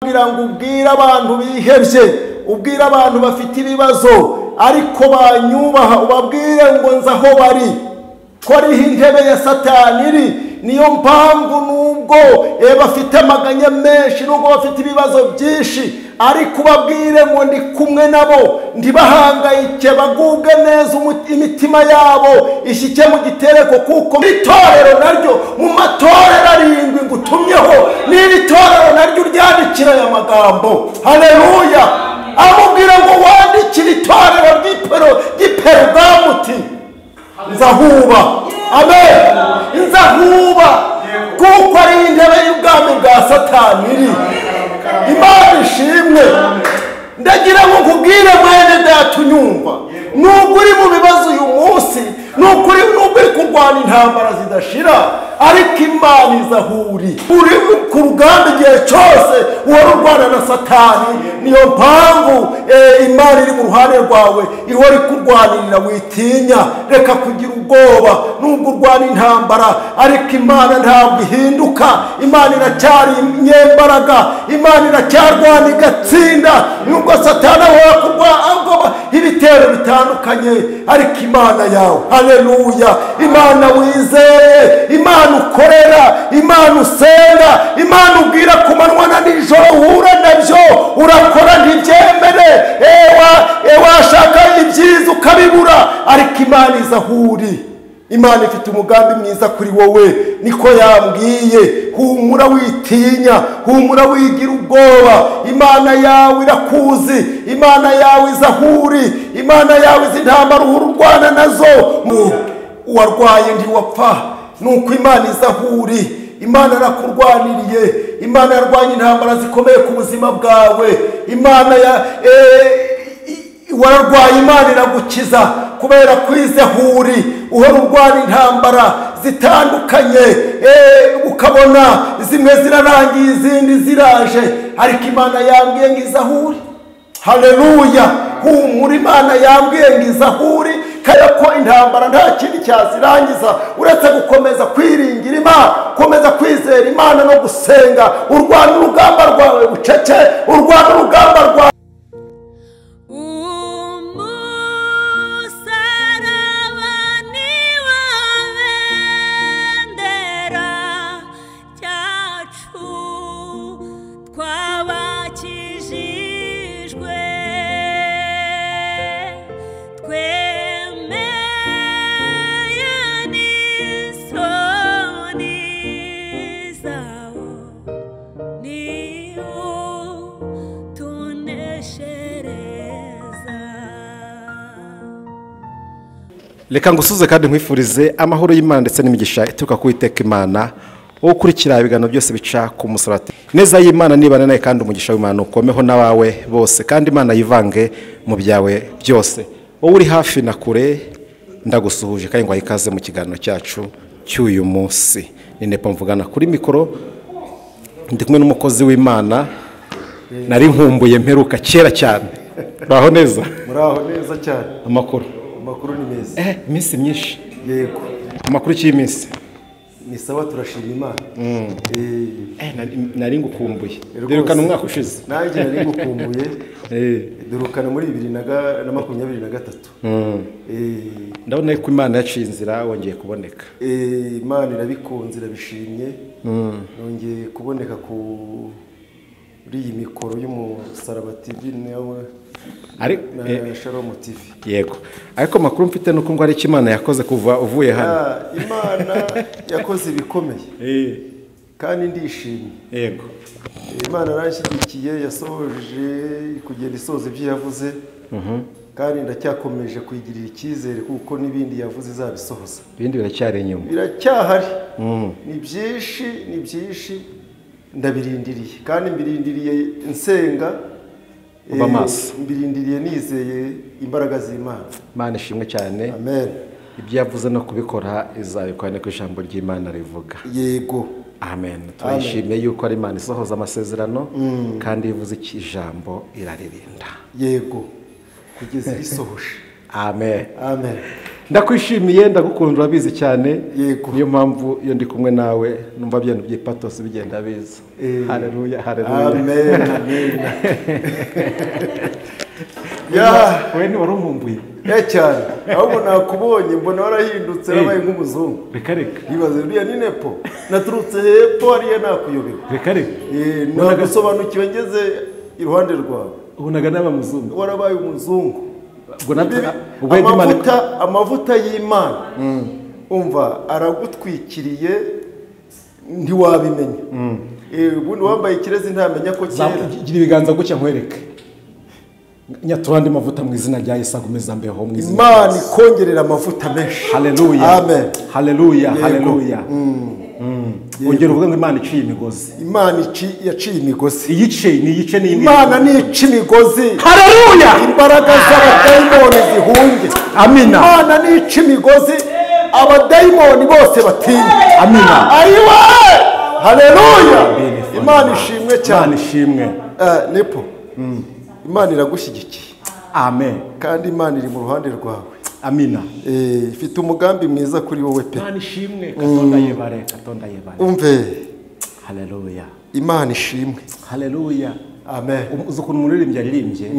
Arambwira ngo ubwire abantu bihebye, ubwire abantu bafite ibibazo ariko banyubaha, ubabwire ngo nza aho bari, ko ariho intebe ya Satani iri. Niyo mpamvu nubwo bafite amaganya menshi, nubwo bafite ibibazo byinshi, ariko ubabwire ngo ndi kumwe nabo, ntibahangayike, bagubwe neza imitima yabo ishyike mu gitereko, kuko itorero naryo mu matorero arindwi ngutumyeho, n'iri torero naryo uryandikira aya magambo. Haleluya! Amubwira ngo wandikire itorero ry'i Perugamuti, nzahuba. Amen. Nzahuba kuko ari intebe y'ubwami bwa Satani iri. Imana ishimwe. Ndagira ngo nkubwire mwene data unyumva, nubwo uri mu bibazo uyu munsi, nubwo uri kurwana intambara zidashira, ariko Imana iza aho uri. Uri ku rugamba igihe cyose uhora urwana na Satani. Niyo mpamvu Imana iri mu ruhande rwawe, ihora ikurwanirira. Witinya, reka kugira ubwoba nubwo urwana intambara, ariko Imana ntabwo ihinduka. Imana iracyari inyembaraga, Imana iracyarwana igatsinda, nubwo Satani ahora kurwana ibitero bitandukanye, ariko Imana yawe, haleluya, Imana wizeye, Imana ukorera, Imana usenga, Imana ubwira ku manywa na nijoro, uhura nabyo urakora ntibyemere, washaka ibyiza ukabibura, ariko Imana iza aho uri. Imana ifite umugambi mwiza kuri wowe, niko yambwiye. Humura witinya, humura wigira ubwoba, Imana yawe irakuzi, Imana yawe iza aho uri, Imana yawe izi intambara uhora urwana nazo. Uwarwaye ntiwapfa, nuko Imana iza aho uri. Imana yarakurwaniriye, Imana yarwanye intambara zikomeye ku buzima bwawe. Imana ya wararwaye, Imana iragukiza kubera kwize aho uri. Uhora urwana intambara zitandukanye, ukabona zimwe zirarangiye izindi ziraje, ariko Imana yambwiye ngo iza aho uri. Haleluya! Humura, Imana yambwiye ngo iza aho uri, kubera ko intambara nta kindi cyazirangiza uretse gukomeza kwiringira Imana, gukomeza kwizera Imana no gusenga. Urwana urugamba rwawe bucece, urwana urugamba rwawe. Umusaraba ni wo bendera ryacu, twabakijijwe, twemeye n'isoni zawo, niwo tuneshereza. Reka ngusuze kandi nkwifurize amahoro y'Imana ndetse n'imigisha ituruka ku Uwiteka Imana, wowe ukurikira ibiganiro byose bica ku Musaraba. Neza y'Imana nibana nawe, kandi umugisha w'Imana ukomeho n'abawe bose, kandi Imana yivange mu byawe byose. Wowe uri hafi na kure, ndagusuhuje kandi nguhaye ikaze mu kiganiro cyacu cy'uyu munsi. Ni Nepo mvugana kuri mikoro, ndi kumwe n'umukozi w'Imana nari nkumbuye, mperuka kera cyane. Uraho neza? Muraho neza cyane. Amakuru? Amakuru ni meza. Iminsi myinshi. Yego. Amakuru y'iminsi? Ni sawa, turashima Imana. Nari ngukumbuye. Rwose. Duherukana umwaka ushize. Nanjye nari ngukumbuye. Duherukana muri 2023. Ndabona ko Imana yaciye inzira, wongeye kuboneka. Imana irabikunze, irabishimye, nongeye kuboneka kuri iyi mikoro y'Umusaraba TV nawe na Shalom TV. Yego, ariko amakuru mfite nuko ngo ari icyo Imana yakoze kuva uvuye hano. Ah, Imana yakoze ibikomeye kandi ndishimye. Imana yaranshyigikiye, yasohoje kugenda isoza ibyo yavuze, kandi ndacyakomeje kuyigirira icyizere kuko n'ibindi yavuze izabisohoza. Ibindi biracyari inyuma. Biracyahari, ni byinshi, ni byinshi, ndabirindiriye kandi mbirindiriye nsenga. Uba maso. Mbirindiriye nizeye imbaraga z'Imana. Imana ishimwe cyane. Amen. Ibyo yavuze no kubikora izabikora, niko ijambo ry'Imana rivuga. Yego. Amen. Turayishimiye yuko ari Imana isohoza amasezerano, kandi ivuze iki ijambo iraririnda. Yego, kugeza irisohoje. Amen. Amen. Ndakwishimiye, ndagukunda, urabizi cyane. Yego. Niyo mpamvu iyo ndi kumwe nawe numva ibintu by'ipatosi bigenda biza. Haleluya, haleluya. Amen, amen. Ya, wowe ni wari unkumbuye? Ya cyane. Ahubwo nakubonye mbona warahindutse, wabaye nk'umuzungu. Reka reka. Ntibaze uriya ni Nepo. Naturutse hepfo hariya nakuyobewe. Reka reka. Nagusobanukiwe ngeze iruhande rwawe. Ubonaga n'aba muzungu. Warabaye umuzungu. Ubwo natwe amavuta y'Imana umva aragutwikiriye ntiwabimenya. Ubundi wambaye ikirezi ntamenya ko kera. Gira ibiganza gutya nkwereke. Nyaturande mavuta mu izina rya Yesu agumeza mbeho mu izina. Imana ikongerera amavuta menshi. Haleluya. Amen. Haleluya, haleluya. Ongera uvuge ngo Imana iciye imigozi. Imana yaciye imigozi. Iyice ni iyice ni Imana ni imigozi. Haleluya. Imbaraga z'abadayimoni zihunge. Amina. Imana ni imigozi, abadayimoni bose batinye. Amina. Ayiwa. Haleluya. Imana ishimwe cyane. Imana ishimwe. Nepo. Imana iragushyigikiye. Amen. Kandi Imana iri mu ruhande rwawe. Amina. Ifite umugambi mwiza kuri wowe pe. Imana ishimwe, katonda yebare, katonda yebare. Umve. Haleluya. Imana ishimwe. Haleluya. Amen. Uzi ukuntu umuririmbyi yaririmbye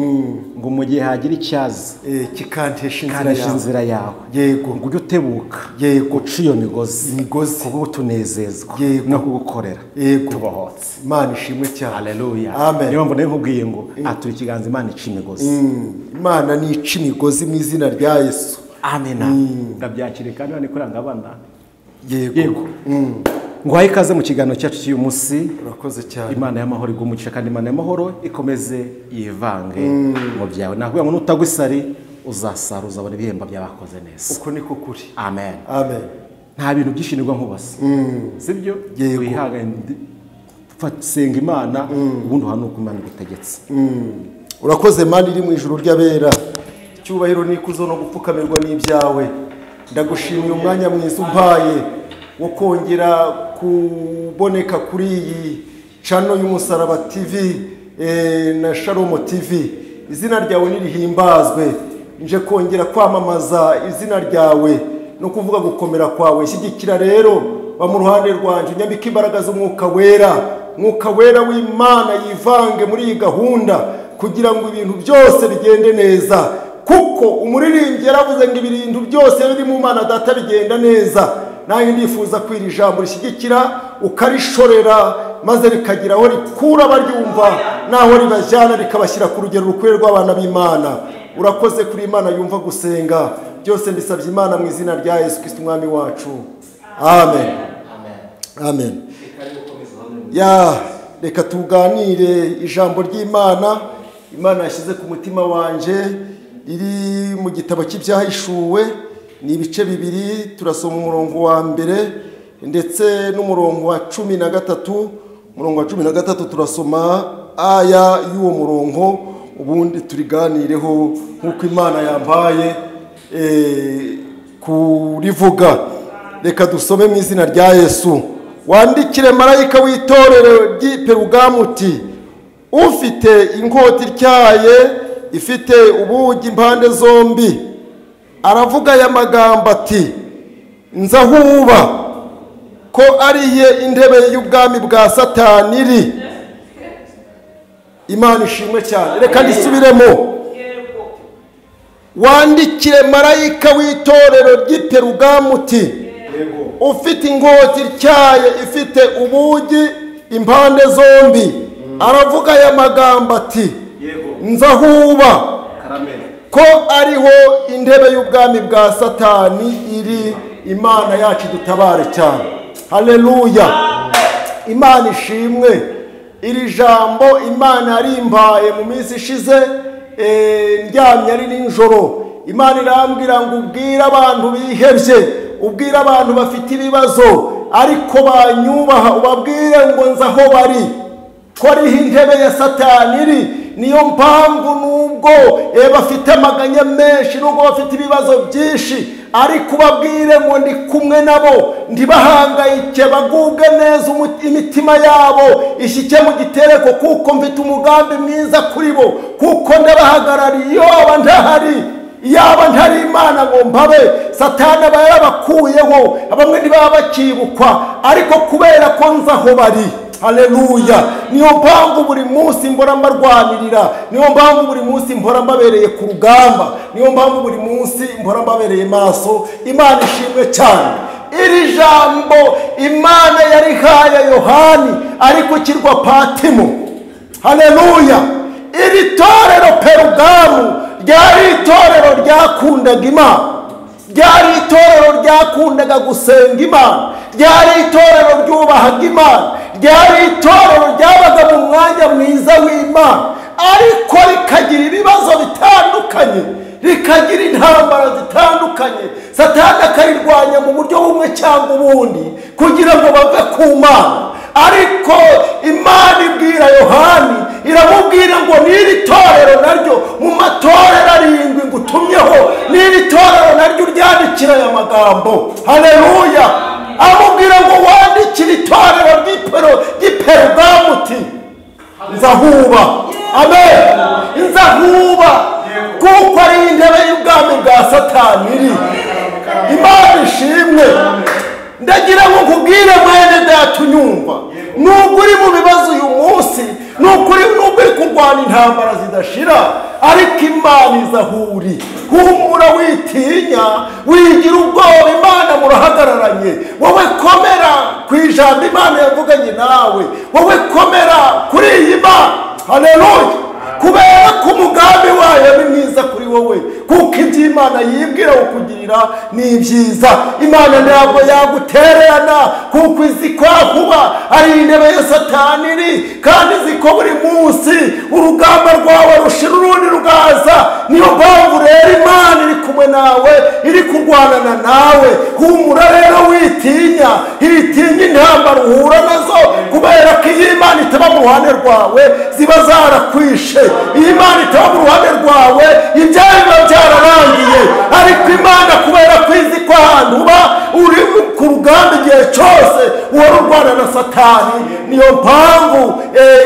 ngo mu gihe hagira icyaza kikantesha inzira yawe. Yego. Ngo ujye utebuka. Yego. Uca iyo migozi. Imigozi. Kubwo tunezezwa. Yego. No kugukorera. Yego. Tubohotse. Imana ishimwe cyane. Haleluya. Amen. Niyo mpamvu nayo nkubwiye ngo atura ikiganza Imana ica imigozi. Imana ni ica imigozi mu izina rya Yesu. Amina. Ndabyakire kandi nani kuranga abana. Yego. Yego. Nguhaye ikaze mu kiganiro cyacu cy'uyu munsi. Urakoze cyane. Imana y'amahoro igumugisha kandi Imana y'amahoro ikomeze yivange mu byawe. Nakubwira ngo nutagwa isari uzasara, uzabona ibihembo by'abakoze neza. Uko niko kuri. Amen. Amen. Nta bintu byishinirwa nkubasa. Sibyo? Wihangane, senga Imana, ubundi uhanuka Imana igutegetse. Urakoze Mana iri mu ijuru ry'abera. Icyubahiro n'ikuzo no gupfukamirwa n'ibyawe. Ndagushimiye umwanya mwiza umpaye wo kongera kuboneka kuri iyi channel y'Umusaraba TV na Shalom TV. Izina ryawe nirihimbazwe. Nje kongera kwamamaza izina ryawe no kuvuga gukomera kwawe. Shyigikira rero ba mu ruhande rwanje, nyambika imbaraga z'umwuka wera. Mwuka wera w'Imana yivange muri iyi gahunda kugira ngo ibintu byose bigende neza. Kuko umuririmbyi yaravuze ngo ibintu byose biri mu Mana Data bigenda neza. Nanjye ndifuza kwira ijambo rishyigikira ukarishorera maze rikagira aho rikura abaryumva naho ribajyana rikabashyira ku rugero rukwiye rw'abana b'Imana. Urakoze kuri Imana yumva gusenga. Byose mbisabye Imana mu izina rya Yesu Kristo umwami wacu. Amen. Amen. Ya, reka tuganire ijambo ry'Imana. Imana yashyize ku mutima wanje riri mu gitabo cy'ibyahishuwe. Ni ibice bibiri, turasoma umurongo wa mbere ndetse n'umurongo wa 13. Umurongo wa 13 turasoma aya y'uwo murongo, ubundi turiganireho nk'uko Imana yambaye kurivuga. Reka dusome mu izina rya Yesu. Wandikire marayika w'itorero ry'i Perugamu uti: ufite inkota ityaye ifite ubugi impande zombi aravuga aya magambo ati: nzahuba ko ariye intebe y'ubwami bwa Satani iri. Imana ishimwe cyane. Reka ndisubiremo. Wandikire marayika w'itorero ry'i Perugamu uti: ufite inkota ityaye ifite ubugi impande zombi aravuga aya magambo ati: nzahuba ko ariho intebe y'ubwami bwa Satani iri. Imana yacu dutabare cyane. Haleluya. Imana ishimwe. Iri jambo Imana yarimbaye mu minsi ishize, ndyamye ari nijoro. Imana irambwira ngo ubwire abantu bihebye, ubwire abantu bafite ibibazo ariko banyubaha, ubabwire ngo nza aho bari, ko ariho intebe ya Satani iri. Niyo mpamvu nubwo bafite amaganya menshi, nubwo bafite ibibazo byinshi, ariko ubabwire ngo ndi kumwe nabo, ndibahangayike, bagubwe neza imitima yabo ishyike mu gitereko, kuko mfite umugambi mwiza kuri bo, kuko ndabahagarariye. Iyo aba ndahari Yaba ntari Imana ngo mpabe, Satani aba yarabakuyeho, bamwe ntibaba bakibukwa, ariko kubera ko nzi aho bari. Haleluya. Niyo mpamvu buri munsi mbora mbarwanirira, niyo mpamvu buri munsi mbora mbabereye ku rugamba, niyo mpamvu buri munsi mbora mbabereye maso. Imana ishimwe cyane. Iri jambo Imana yarihaye Yohani ari ku kirwa Patimo. Haleluya. Iri torero Perugamu ryari itorero ryakundaga Imana, ryari itorero ryakundaga gusenga Imana, ryari itorero ryubahaga Imana, ryari itorero ryabaga mu mwanya mwiza w'Imana, ariko rikagira ibibazo bitandukanye, rikagira intambara zitandukanye. Satani akarirwanya mu buryo bumwe cyangwa ubundi kugira ngo bave ku Mana. Ariko Imana ibwira Yohani, iramubwira ngo n'iri torero naryo mu matorero arindwi ngutumyeho, n'iri torero naryo uryandikira aya magambo. Haleluya. Amubwira ngo wandikire itorero ry'Iperugamu uti nzahuba. Amen. Nzahuba kuko ari intebe y'ubwami bwa Satani iri. Imana ishimwe. Ndagira ngo nkubwire mwene data unyumva, nubwo uri mu bibazo uyu munsi, nubwo uri kurwana intambara zidashira, ariko Imana iza aho uri. Humura, witinya, wigira ubwoba, Imana murahagararanye. Wowe komera ku ijambo Imana yavuganye nawe, wowe komera kuri iyi Mana. Haleluya. Kubera ko umugambi wayo ni mwiza kuri wowe, kuko ibyo Imana yibwira kukugirira ni ibyiza. Imana ntabwo yagutererana, kuko izi ko kuba ari intebe ya Satani iri, kandi izi ko buri munsi urugamba rwawe rushira urundi rugaza. Niyo mpamvu rero Imana iri kumwe nawe, iri kurwanana nawe. Humura rero, witinya, itinya intambara uhura nazo, kubera ko iyo Imana itaba mu ruhande rwawe ziba zarakwishe. Iyo Imana itaba mu ruhande rwawe ibyawe biba byararangiye. Ariko Imana kubera ko izi ko ahantu uba uri ku rugamba igihe cyose uhora urwana na Satani, niyo mpamvu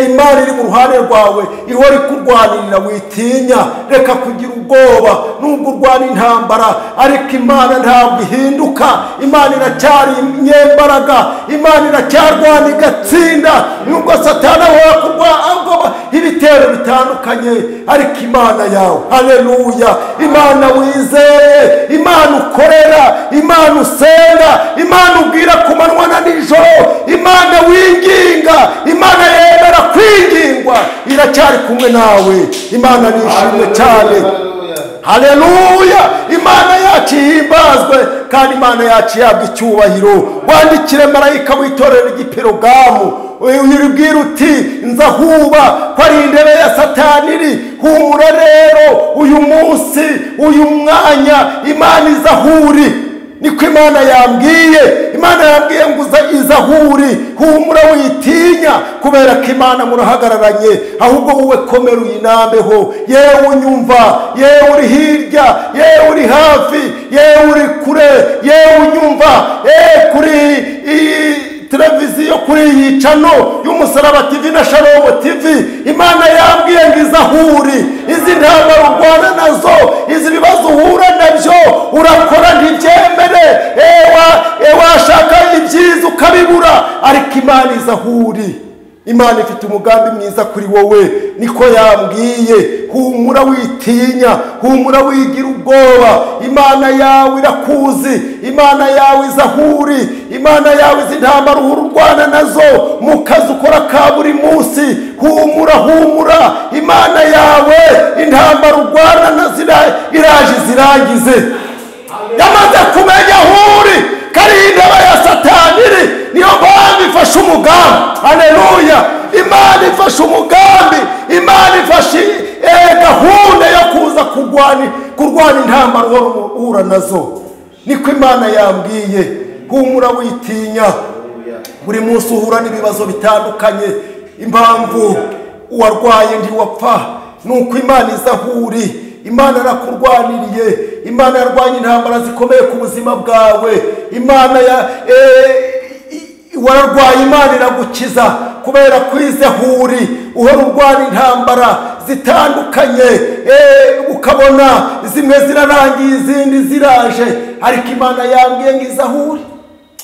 Imana iri mu ruhande rwawe, ihora ikurwanirira. Witinya, reka kugira ubwoba nubwo urwana intambara, ariko Imana ntabwo ihinduka. Imana iracyari inyembaraga, Imana iracyarwana igatsinda, nubwo Satani ahora kurwana ibitero bitandukanye, ariko Imana yawe, haleluya, Imana wizeye, Imana ukorera, Imana usenga, Imana ubwira ku manywa na nijoro, Imana winginga, Imana yemera kwingingwa, iracyari kumwe nawe. Imana nishimwe cyane. Haleluya. Imana yacu ihimbazwe, kandi Imana yacu ihabwe icyubahiro. Wandikire marayika w'itorero ry'Iperugamu, uribwira uti nzahuba ko ari intebe ya Satani iri. Humura rero uyu munsi, uyu mwanya, Imana iza aho uri. Niko Imana yambwiye. Imana yambwiye ngo iza aho uri. Humura, witinya, kubera ko Imana murahagararanye. Ahubwo wowe komera uyinambeho. Yewe unyumva, yewe uri hirya, yewe uri hafi, yewe uri kure, yewe unyumva, kuri televiziyo, kuri iyi cano y'Umusaraba TV na Shalom TV, Imana yambwiye ngo iza aho uri. Izi ntambara urwana nazo, izi bibazo uhura nabyo, urakora ntibyemere, washaka ibyiza ukabibura, ariko Imana iza aho uri. Imana ifite umugambi mwiza kuri wowe, niko yambwiye. Humura, witinya, humura, wigira ubwoba. Imana yawe irakuzi, Imana yawe iza aho uri, Imana yawe izi intambara uhura urwana nazo mu kazi ukora ka buri munsi. Humura, humura, Imana yawe intambara urwana nazo iraje zirangize. Yamaze kumenya aho uri, kari intebe ya Satani iri. Niyo mpamvu ifashe umugambi. Haleluya. Imana ifashe umugambi, Imana ifashe gahunda yo kuza kurwana intambara uhura nazo. Niko Imana yambwiye. Humura, witinya. Buri munsi uhura n'ibibazo bitandukanye. Impamvu uwarwaye ntiwapfa nuko Imana iza aho uri. Imana arakurwaniriye, Imana yarwanye intambara zikomeye ku buzima bwawe. Imana ya wararwaye, Imana iragukiza kubera kwize aho uri. Uhora urwana intambara zitandukanye, ukabona zimwe zirarangiye izindi ziraje, ariko Imana yambwiye ngo izahure.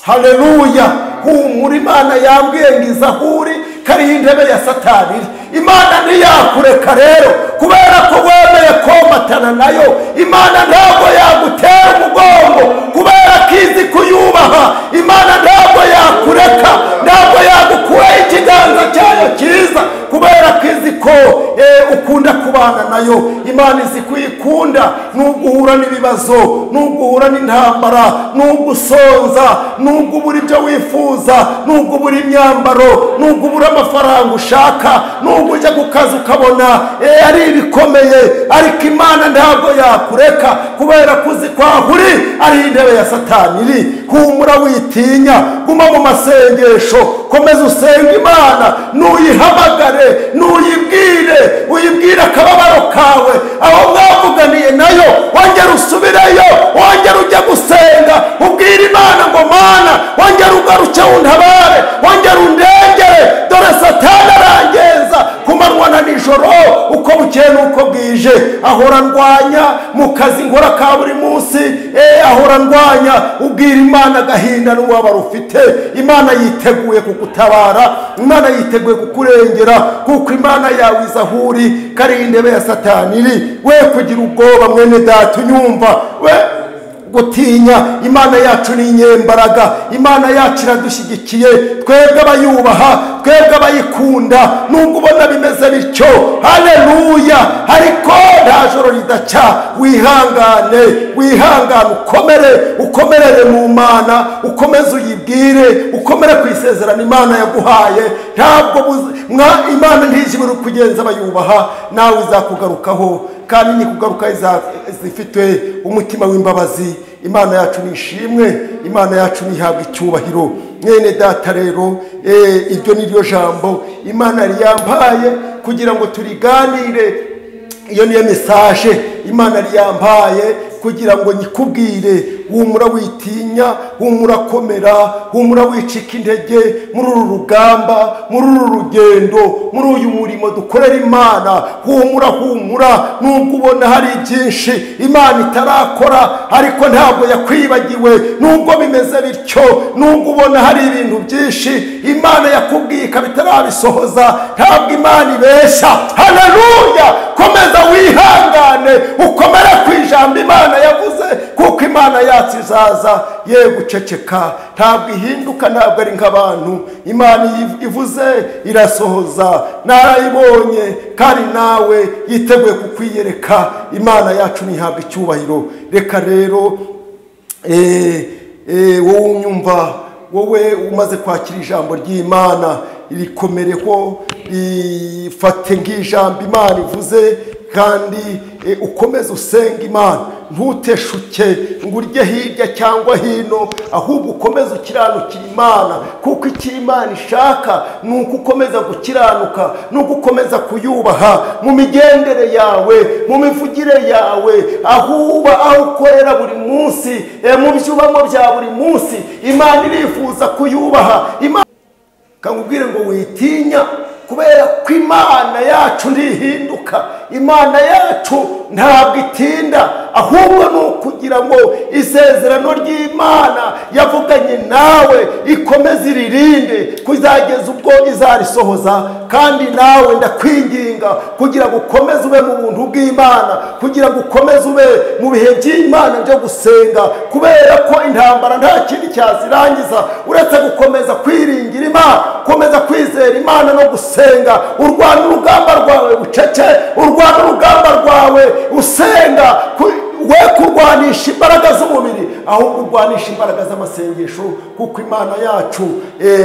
Haleluya! Humura, Imana yambwiye ngo izahure kari intebe ya Satani iri. Imana ntiyakureka rero kubera ko wemeye komatana nayo. Imana ntabwo yagutera umugongo kubera ko izi kuyubaha. Imana ntabwo yakureka, ntabwo yagukuraho ikiganza cyayo cyiza kubera ko izi ko ukunda kubana nayo. Imana izi kuyikunda nubwo uhura n'ibibazo, nubwo uhura n'intambara, nubwo usonza, nubwo ubura ibyo wifuza, nubwo ubura imyambaro, nubwo ubura amafaranga ushaka, nubwo ujya ku kazi ukabona ari ibikomeye, ariko Imana ntabwo yakureka kubera ko uzi ko aho uri ari intebe ya Satani iri. Humura, witinya, guma mu masengesho, komeza usenge Imana, nuyihamagare, nuyibwire, uyibwire akababaro kawe, aho mwavuganiye nayo wongera usubireyo, wongera ujya gusenga, ubwire Imana ngo Mana wongera ugaruke untabare, wongera undengere, dore Satani arangenza ku manywa na nijoro, uko bukeye n'uko bwije, ahora ndwanya mu kazi nkora ka buri munsi, ahora ndwanya. Ubwira Imana agahinda n'umubabaro ufite. Imana yiteguye kugutabara, Imana yiteguye kukurengera, kuko Imana yawe iza aho uri kari intebe ya Satani iri. We kugira ubwoba mwene data unyumva, we gutinya. Imana yacu ni inyembaraga, Imana yacu iradushyigikiye twebwe abayubaha, twebwe abayikunda, nubwo ubona bimeze bityo. Haleluya! Ariko nta joro ridacya, wihangane, wihangane, ukomere, ukomerere mu Mana, ukomeze uyibwire, ukomere ku isezerano Imana yaguhaye. Ntabwo Imana ntijibura kugenza abayubaha, nawe izakugarukaho, kandi nikugaruka zifite umutima w'imbabazi. Imana yacu ni ishimwe, Imana yacu nihabwa icyubahiro. Mwene data rero, iryo ni ryo jambo Imana yampaye kugira ngo turiganire. Iyo niyo message Imana yampaye kugira ngo nyikubwire. Humura, witinya, humura, komera, humura, wicika intege muri uru rugamba, muri uru rugendo, muri uyu murimo dukorera Imana. Humura, humura, nubwo ubona hari byinshi Imana itarakora, ariko ntabwo yakwibagiwe. Nubwo bimeze bityo, nubwo ubona hari ibintu byinshi Imana yakubwiye ikaba itarabisohoza, ntabwo Imana ibeshya. Haleluya! Komeza wihangane, ukomere ku ijambo Imana yavuze, kuko Imana yacu izaza ye guceceka, ntabwo ihinduka, ntabwo ari nk'abantu. Imana ivuze irasohoza, narayibonye, kandi nawe yiteguye kukwiyereka. Imana yacu nihabwa icyubahiro. Reka rero wowe unyumva, wowe umaze kwakira ijambo ry'Imana, rikomereho, rifate nk'ijambo Imana ivuze, kandi ukomeze usenga Imana, ntuteshuke ngo urye hirya cyangwa hino, ahubwo ukomeze ukiranukira Imana, kuko icyo Imana ishaka ni uko ukomeza gukiranuka, ni uko ukomeza kuyubaha mu migendere yawe, mu mivugire yawe, aho uba, aho ukorera buri munsi, mu byo ubamo bya buri munsi. Imana irifuza kuyubaha. Imana kangubwire ngo witinya, kubera ko Imana yacu ntihinduka, Imana yacu ntabwo itinda, ahubwo ni ukugira ngo isezerano ry'Imana yavuganye nawe ikomeze iririnde kuzageza ubwo izarisohoza. Kandi nawe ndakwinginga kugira ngo ukomeze ube mu buntu bw'Imana, kugira ngo ukomeze ube mu bihe by'Imana byo gusenga, kubera ko intambara nta kindi cyazirangiza uretse gukomeza kwiringira Imana, komeza kwizera Imana no gusenga. Urwana urugamba rwawe bucece, urwana urugamba rwawe usenga, we kurwanisha imbaraga z'umubiri, ahubwo urwanisha imbaraga z'amasengesho, kuko Imana yacu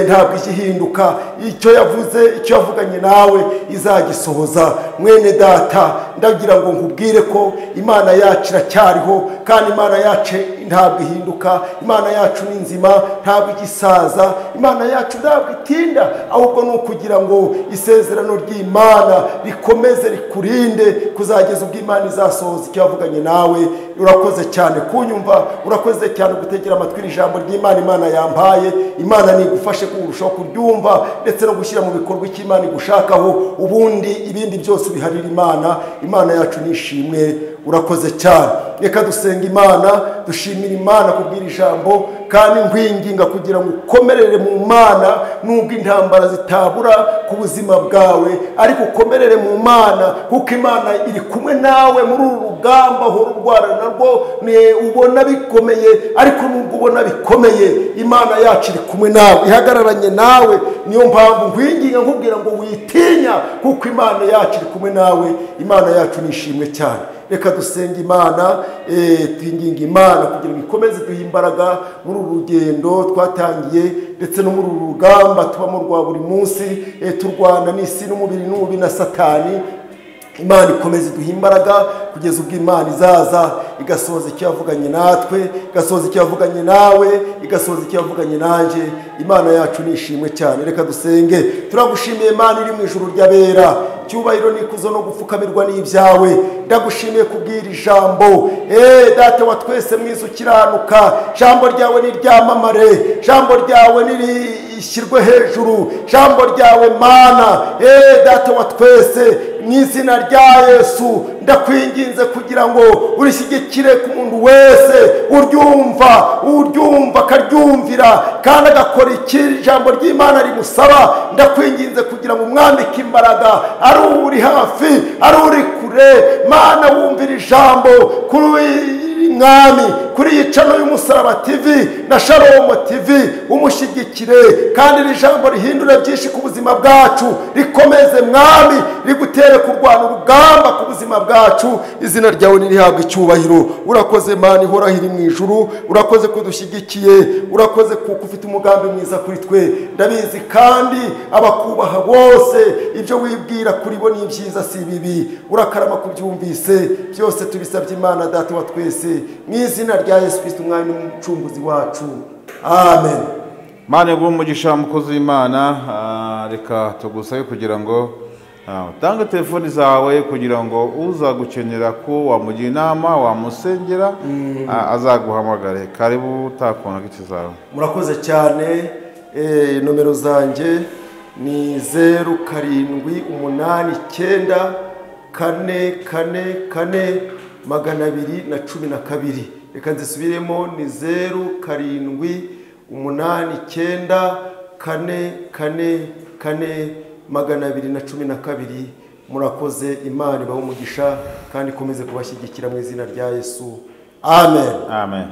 ntabwo igihinduka. Icyo yavuze, icyo yavuganye nawe izagisohoza. Mwene data, ndagira ngo nkubwire ko Imana yacu iracyariho, kandi Imana yacu ntabwo ihinduka. Imana yacu ni nzima, ntabwo igisaza, Imana yacu ntabwo itinda, ahubwo ni ukugira ngo isezerano ry'Imana rikomeze rikurinde kuzageza ubwo Imana izasohoza icyo yavuganye nawe. Urakoze cyane kunyumva, urakoze. Urakoze cyane gutegera amatwi iri jambo ry'Imana Imana yampaye. Imana nigufashe kurushaho kuryumva ndetse no gushyira mu bikorwa icyo Imana igushakaho, ubundi ibindi byose biharira Imana. Imana yacu nishimwe, urakoze cyane. Reka dusenga Imana, dushimira Imana kubwira ijambo, kandi nkwinginga kugira ngo ukomerere mu Mana nubwo intambara zitabura ku buzima bwawe, ariko ukomerere mu Mana kuko Imana iri kumwe nawe muri uru rugamba uhora urwana narwo. Ubona bikomeye, ariko nubwo ubona bikomeye Imana yacu iri kumwe nawe, ihagararanye nawe. Niyo mpamvu nkwinginga nkubwira ngo witinya kuko Imana yacu iri kumwe nawe. Imana yacu nishimwe cyane. Reka dusenga Imana, twinginga Imana kugira ngo ikomeze duhe imbaraga muri uru rugendo twatangiye ndetse no muri uru rugamba tubamo rwa buri munsi, turwana n'isi n'umubiri n'ububi na Satani. Imana ikomeze duhe imbaraga kugeza ubwo Imana izaza igasohoza icyo yavuganye natwe, igasohoza icyo yavuganye nawe, igasohoza icyo yavuganye nanjye. Imana yacu nishimwe cyane. Reka dusenge. Turagushimiye Imana iri mu ijuru ry'abera, cyubahiro n'ikuzo no gupfukamirwa n'ibyawe. Ndagushimiye kubwira ijambo, Data wa twese mwiza ukiranuka, jambo ryawe niryamamare, jambo ryawe nirishyirwe hejuru, jambo ryawe Mana, Data wa twese, mu izina rya Yesu ndakwinginze kugira ngo urishyigikire ku muntu wese uryumva, uryumva akaryumvira kandi agakora iki ijambo ry'Imana rimusaba. Ndakwinginze kugira ngo umwambike imbaraga, ari uri hafi ari uri kure, Mana wumvira ijambo kuri Mwami, kuri iyi channel y'Umusaraba TV na Shalom TV, umushyigikire kandi iri jambo rihindure byinshi ku buzima bwacu, rikomeze Mwami, rigutere kurwana urugamba ku buzima bwacu. Izina ryawe nirihabwe icyubahiro. Urakoze Mana ihoraho iri mu ijuru, urakoze kudushyigikiye, urakoze kuko ufite umugambi mwiza kuri twe. Ndabizi kandi abakubaha bose ibyo wibwira kuri bo ni ibyiza si bibi, urakarama kubyumvise. Byose tubisabye Imana Data wa twese mu izina rya Yesu Kristo Umwami n'Umucunguzi wacu, amen. Mana iguhe umugisha mukozi w'Imana. Reka tugusabe kugira ngo utange telefoni zawe kugira ngo uzagukenera ko wamugira inama, wamusengera, azaguhamagare. Karibu utakona giti zawe. Murakoze cyane. Nomero zanjye ni 0 7 8 9 4 4 4 212. Reka nzisubiremo, ni 0 7 8 9 4 4 4 212. Murakoze. Imana ibahe umugisha kandi ikomeze kubashyigikira mu izina rya Yesu, amen. Amen.